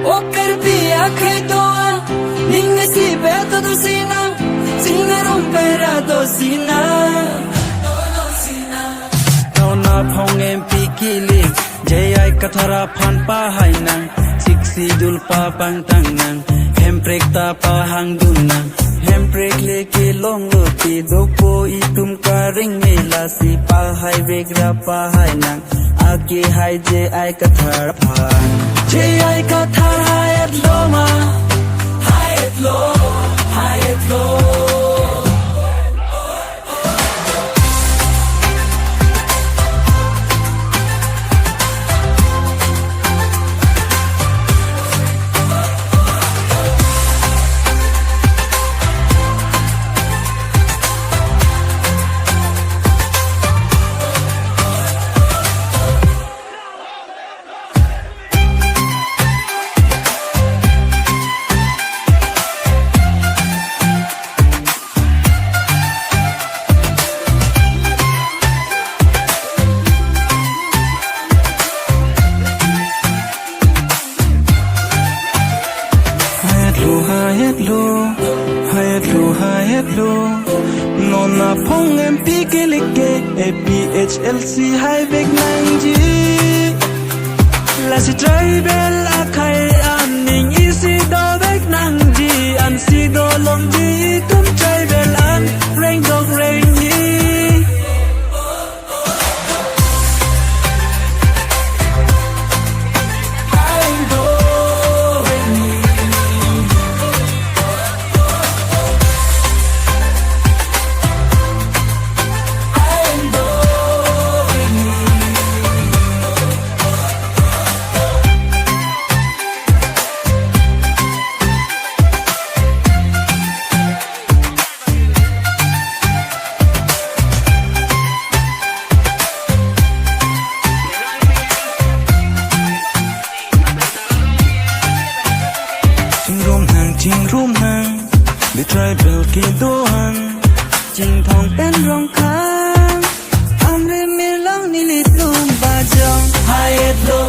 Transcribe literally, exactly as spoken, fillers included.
O Karbi akhei doan, ning isi pen dosi nang, chingrum pera dosi nang. Nona phong M P kilik, J I Kathar aphan pahai nang, Sixth Schedule papangtang nang, hemprek ta pahangdun nang, hemprek le kelong lote dopo itum karing me lasi pahai vek ra pahai nang, akehai J I Kathar aphan. J I Kathar hai-et lo ma, hai-et lo, hai-et lo. Hai-et lo, hai-et lo, hai-et lo, hai-et lo. Nona phong M P kilik ke A P H L C hai vek nangji. Lasi tribal akhei aning isi dovek nangji, ansi dolongji itum tribal an rengdok rengni. Chingrum nang, chingrum nang, the tribal kedoan. Chingthong pen Rongkhang, Amri Mirlong nelitum bajong. Hai-et lo,